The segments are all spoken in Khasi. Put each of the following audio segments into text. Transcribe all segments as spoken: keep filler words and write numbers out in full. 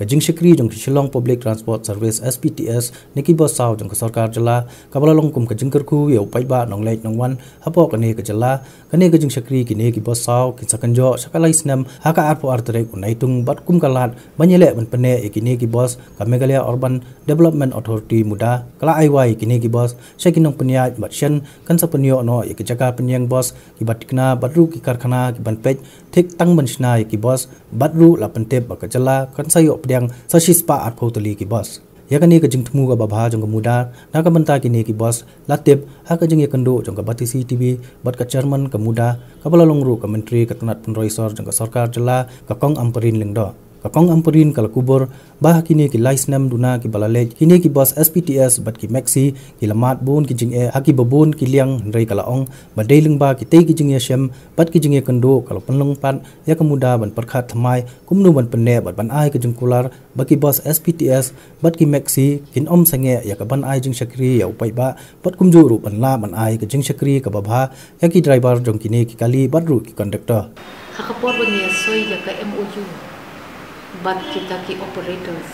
Ka jingshakri jong ki Shillong Public Transport Service, S P T S, na ki bus saw jong ka sorkar jylla, kaba la long kum ka jingkyrkhu ïa u paidbah nongleit nongwan hapoh kane ka jylla. Kane ka jingshakri kine ki bus saw kin sa kynjoh sha ka lai snem ha ka arphew ar tarik u Naitung, bad kum ka lad ban ïaleh ban pynneh ïa kine ki bus, ka Meghalaya Urban Development Authority, MUDA, ka la ai wai ïa kine ki bus sha ki nongpynïaid, bad shen kan sa pynïoh noh ïa ki jaka pynïeng bus kiba thikna, bad ruh ki karkhana kiban peit thik tang ban shna ïa ki bus, bad ruh la pyntip ba ka jylla kan sa ïoh pdiang sa shispah arphew tylli ki bus. Ïa kane ka jingthmu kaba bha jong ka MUDA na ka bynta kine ki bus la tip ha ka jingïakynduh jong ka Batesi TV bad ka chairman ka MUDA, kaba la long ruh ka Myntri ka tnat pynroi sor jong ka sorkar jylla, ka Kong Ampareen Lyngdoh. Ka Kong Ampareen ka la kubur ba ha kine ki lai snem duna kiba la leit, kine ki bus S P T S bad ki Maxi ki la mad bun ki jingeh ha kiba bun ki liang, hynrei ka la ong ba dei lyngba kitei ki jingïashem bad ki jingïakynduh ka la pynlong pat ïa ka MUDA ban pyrkhat thymmai kumno ban pynneh bad ban ai ka jingkular ba ki bus S P T S bad ki Maxi kin ym sangeh ïa ka ban ai jingshakri ïa u paidbah, bad kumjuh ruh ban lah ban ai ka jingshakri kaba bha ïa ki driver jong kine ki kali bad ruh ki conductor. Ha ka por ba ngi ïasoi ïa ka M O U bad kita ki operators,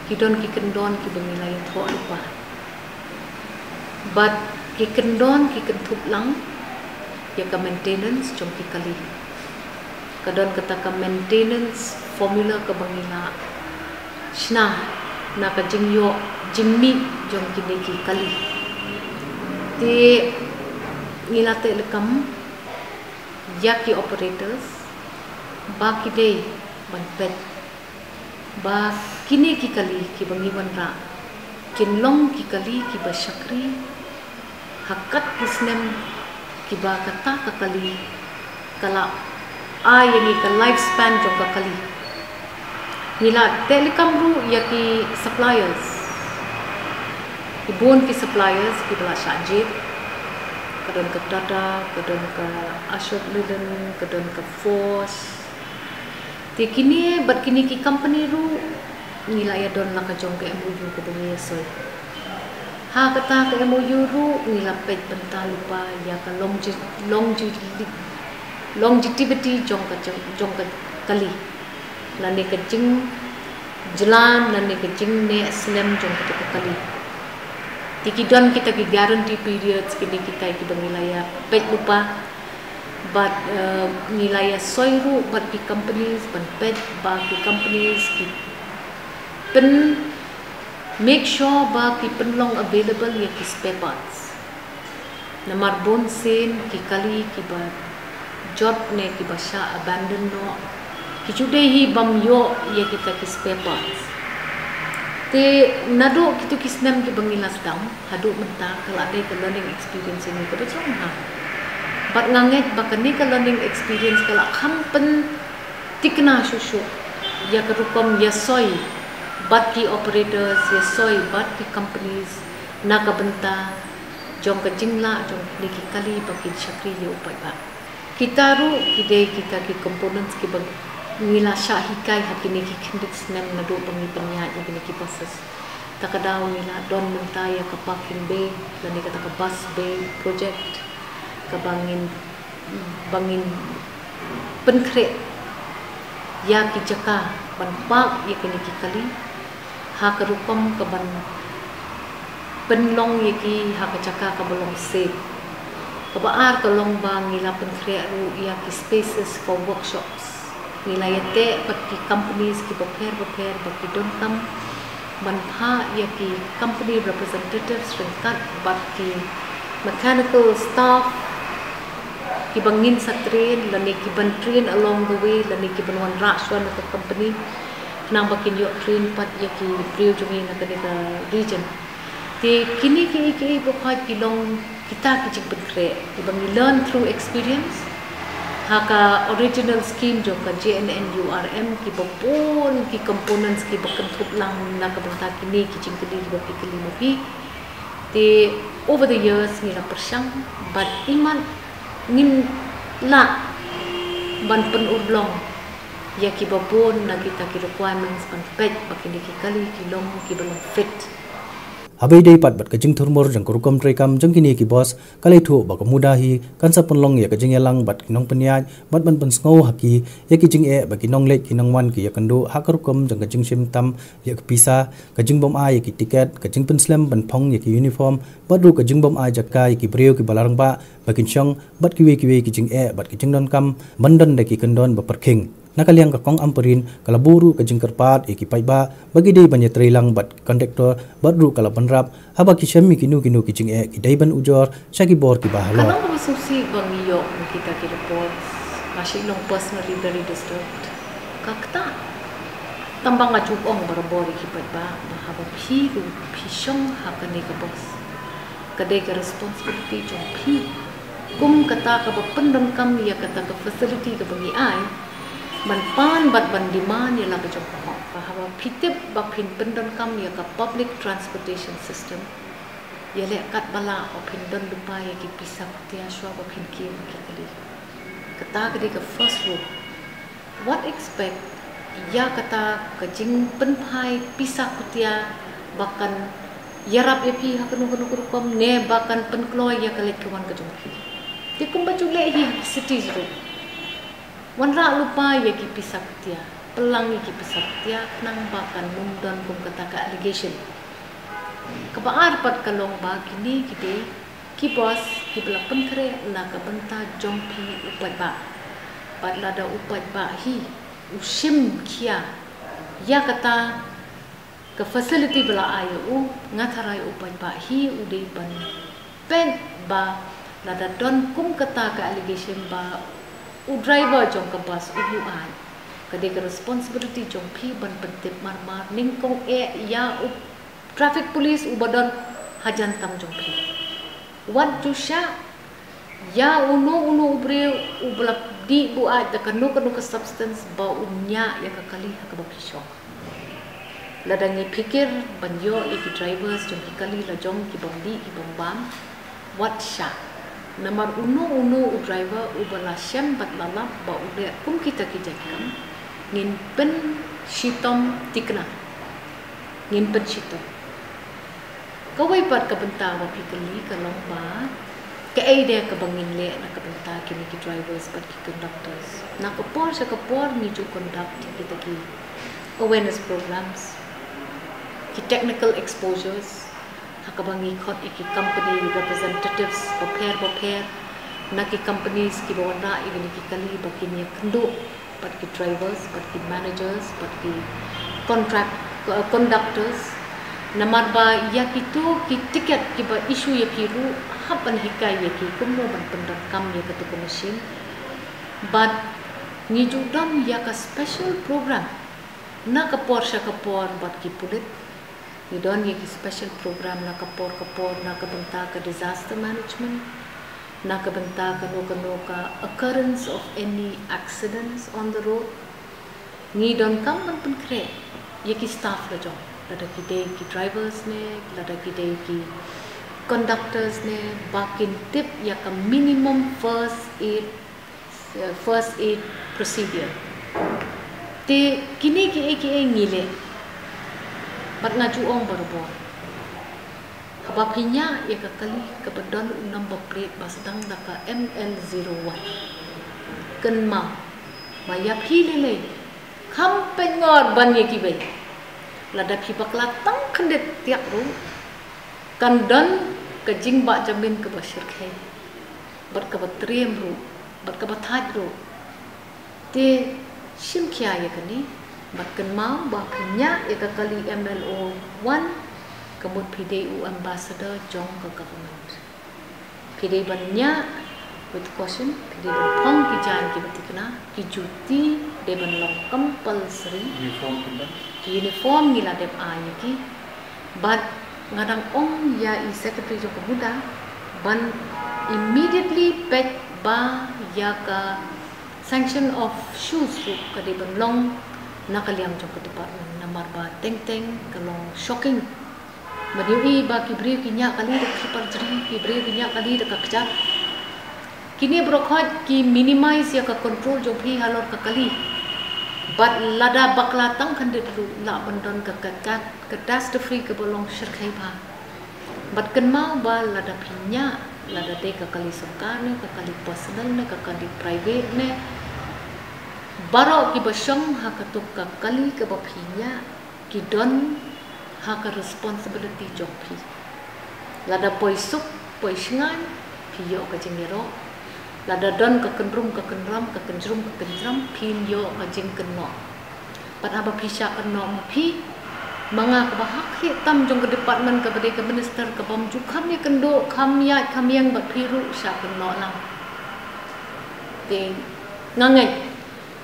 ki don ki kyndon kiba ngi la ïathoh lypa, bad ki kyndon ki kynthup lang ïa ka maintenance jong ki kali. Ka don kata ka maintenance formula kaba ngi la shna na ka jingïoh jingmih jong kine ki kali. Te ngi la teh lakam ïa ki operators ba ki dei ban peit ba kine ki kali kiba ngi wanrah kin long ki kali kiba shakri ha kat ki snem kiba kata ka kali ka la ai ïa ngi ka lifespan jong ka kali. Ngi la teh lakam ruh ïa ki suppliers, ki bun ki suppliers kiba la shah jied, ka don ka Tata, ka don ka Ashok Leyland, ka don ka Force. Te kine bad kine ki company ruh ngi la ïadon la ka jong ka M O U kaba ngi ïasoi. Ha kata ka M O U ruh ngi la peit bynta lypa ïa ka longevity, longevity jong ka, jong ka kali, lane ka jingjlan lane ka jingneh slem jong kata ka kali. Te ki don kita ki guarantee periods, kine kita kiba ngi la ïa peit lypa. Bad ngi la ïasoi ruh bad ki companies ban peit ba ki companies ki pyn make sure ba ki pynlong available ïa ki spare parts. Namar bun sien ki kali kiba jot ne kiba shah abandon noh, ki ju dei hi bym ïoh ïa kita ki spare parts. Te naduh kito ki snem kiba ngi la sdang haduh mynta ka la dei ka learning experience ïa ngi kaba jong ha. Bad nga ngeit ba kane ka learning experience ka la kham pynthikna shuh shuh ïa ka rukom ïasoi bad ki operators, ïasoi bad ki companies na ka bynta jong ka jinglah jong kine ki kali ba kin shakri ïa u paidbah. Kita ruh ki dei kita ki components kiba ngi la shah hikai ha kine ki khyndiat snem naduh ba ngi pynïaid ïa kine ki buses. Ta ka daw ngi la don mynta ïa ka parking bay lane kata ka bus bay project kaba ngin, ba ngin pynkhreh ïa ki jaka ban park ïa kine ki kali ha ka rukom kaban pynlong ïa ki ha ka jaka kaba long safe. Kaba ar ka long ba ngi la pynkhreh ruh ïa ki spaces for workshops. Ngi la ïateh bad ki companies kiba pher bapher ba ki donkam ban phah ïa ki company representatives ryngkat bad ki mechanical staff kiba ngin sa train lane kiban train along the way lane kiban wanrah shuwa na ka company, khnang ba kin ïoh train pat ïa ki briew jong ngi na kane ka region. Te kine kiei kiei baroh ki long kita ki jingpynkhreh kiba ngi learn through experience. Ha ka original scheme jong ka J N N U R M kiba bun ki components kiba kynthup lang na ka bynta kine ki jingkylli kiba phi kylli ma phi. Te over the years ngi la pyrshang bad imat ngin lah ban pynurlong ïa kiba bun na kita ki requirements ban peit ba kine ki kali ki long kiba long fit. Haba ïadei pat bad ka jingthurmur jong ka rukom treikam jong kine ki bus, ka la ïathuh ba ka MUDA hi kan sa pynlong ïa ka jingïalang bad ki nongpynïaid bad ban pynsngew ha ki ïa ki jingeh ba ki nongleit ki nongwan ki ïakynduh ha ka rukom jong ka jingshim tam ïa ka pisa, ka jingbym ai ïa ki tiket, ka jingpynslem ban phong ïa ki uniform, bad ruh ka jingbym ai jaka ïa ki briew kiba la rangbah ba kin shong bad kiwei kiwei ki jingeh bad ki jingdonkam ban don da ki kyndon ba pyrkhing. Na ka liang ka Kong Ampareen ka la buh ruh ka jingkyrpad ïa ki paidbah ba ki dei ban ïatreilang bad conductor bad ruh ka la bynrap haba ki shem ïa kino kino ki jingeh ki dei ban ujor sha ki bor kiba halor. Ka long kaba sngewsih ba ngi ïoh ïa kita ki report. Nga shu long personally very disturbed. Ka kata tang ba nga ju ong barabor ïa ki paidbah ba haba phi ruh phi shong ha kane ka bus, ka dei ka responsibility jong phi kum kata kaba pyndonkam ïa kata ka facility kaba ngi ai ban pan bad ban demand ïa la ka jong ka hok. Ba haba phi tip ba phin pyndonkam ïa ka public transportation system, ïaleh katba lah ba phin don lypa ïa ki pisa khutia shuwa ba phin kiew ïa ki kali. Kata ka dei ka first rule. Wat expect ïa kata ka jingpynphai pisa khutia ba kan ïarap ïa phi ha kano kano ka rukom ne ba kan pynkloi ïa ka leit ka wan ka jong phi. Te kumba ju leh hi ha ki cities ruh, wanrah lypa ïa ki pisa khutia, pynlang ïa ki pisa khutia khnang ba kan ym don kum kata ka allegation. Kaba ar pat ka long ba kine ki dei ki bus kiba la pynkhreh na ka bynta jong phi u paidbah. Bad lada u paidbah hi u shim khia ïa kata ka facility ba la ai ïa u, nga tharai u paidbah hi u dei ban peit ba lada don kum kata ka allegation ba u driver jong ka bus u buaid, ka dei ka responsibility jong phi ban pyntip marmar, nyngkong eh ïa u traffic police uba don hajan tam jong phi. Wat ju shah ïa uno uno u briew uba la dih buaid da kano kano ka substance ba un ñiah ïa ka kali ha kaba phi shong. Lada ngi phikir ban ïoh ïa ki drivers jong ki kali la jong ki bym dih ki bym bam, wat shah. Namar uno uno u driver uba la shem bad la lap ba u leh kum kita ki jait kam, ngin pynshitom thikna. Ngin pynshitom. Kawei pat ka bynta ba phi kylli ka long ba kaei de kaba ngin leh na ka bynta kine ki drivers bad ki conductors. Na ka por sha ka por ngi ju conduct kita ki awareness programs, ki technical exposures, ha kaba ngi khot ïa ki company representatives bapher bapher na ki companies kiba wanrah ïa kine ki kali ba kin ïakynduh bad ki drivers, bad ki managers, bad ki contract, uh, conductors. Namar ba ïa kito ki tiket kiba issue ïa ki ruh hap ban hikai ïa ki kumno ban pyndonkam ïa kata ka machine. Bad ngi ju don ïa ka special program na ka por sha ka por bad ki pulit. Ngi don ïa ki special program na ka por ka por na ka bynta ka disaster management, na ka bynta kano kano ka occurrence of any accidents on the road. Ngi donkam ban pynkhreh ïa ki staff la jong, lada ki dei ki drivers ne, lada ki dei ki conductors ne, ba kin tip ïa ka minimum first aid, uh, first aid procedure. Te kine kiei kiei ngi leh. Bad nga ju ong barabor, haba phi ñiah ïa ka kali kaba don u number plate ba sdang da ka M L zero one, kynmaw ba ïa phi lei lei kham pynngor ban ïa kiwei. Lada phi bakla tang khyndiat tiak ruh, kan don ka jingbah jamin kaba shyrkhei bad kaba triem ruh bad kaba thait ruh. Te shim khia ïa kane bad kynmaw ba phi ñiah ïa ka kali M L O one, ka mut phi dei u ambassador jong ka government. Phi dei ban ñiah with caution, phi dei ban phong ki jaiñ kiba thikna, ki juti dei ban long compulsory. Uniform ki ban? Ki uniform ngi la dep ai ïa ki. Bad nga dang ong ïa i secretary jong ka MUDA ban immediately peit ba ïa ka sanction of shoes ruh ka dei ban long na ka liang jong ka department, namar ba teng teng ka long shocking. Ban ïohi ba ki briew ki ñiah kali da ka slipper jri, ki briew ki ñiah kali da ka kjat. Kine baroh khoit ki minimize ïa ka control jong phi halor ka kali. Bad lada bakla tang khyndiat ruh lah ban don ka, ka, ka catastrophe kaba long shyrkhei bha. Bad kynmaw ba lada phi ñiah, lada dei ka kali sorkar ne, ka kali personal ne, ka kali private ne, baroh kiba shong ha kato ka kali kaba phi ñiah, ki don ha ka responsibility jong phi. Lada poi suk, poi shngaiñ, phi ïoh ka jingïaroh. Lada don ka kynrum ka kynram, ka kynjrum ka kynjram, phin ïoh ka jingkynnoh. Pat haba phi shah kynnoh ma phi, ma nga kaba ha khlieh tam jong ka department, kaba dei ka minister, kabym ju kham ïakynduh, kham ïaid kham ïeng bad phi ruh, shah kynnoh lang. Te nga ngeit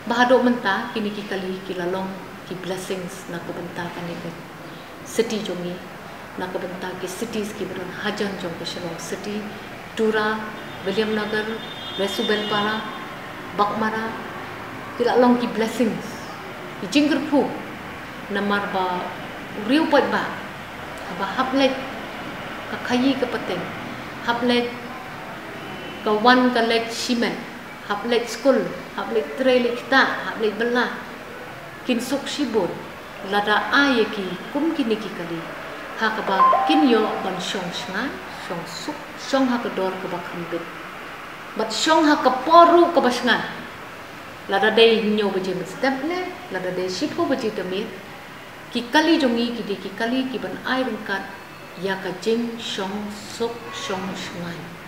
ba haduh mynta kine ki kali ki la long ki blessings na ka bynta kane ka city jong ngi, na ka bynta ki cities kiba don hajan jong ka Shillong City, Tura, Williamnagar, West Subanpara, Baghmara, ki la long ki blessings, ki jingkyrkhu. Namar ba u riew paidbah haba hap leit ka khaii ka pateng, hap leit ka wan ka leit shimet, hap leit skul, hap leit trei leit ktah, hap leit bylla, kin suk shibun lada ai ïa ki kum kine ki kali ha kaba kin ïoh ban shong shngaiñ, shong suk, shong ha ka dor kaba kham bit, bad shong ha ka por ruh kaba shngaiñ. Lada dei hynñiew baje mynstep ne lada dei shiphew baje da miet, ki kali jong ngi ki dei ki kali kiban ai ryngkat ïa ka jingshong suk shong shngaiñ.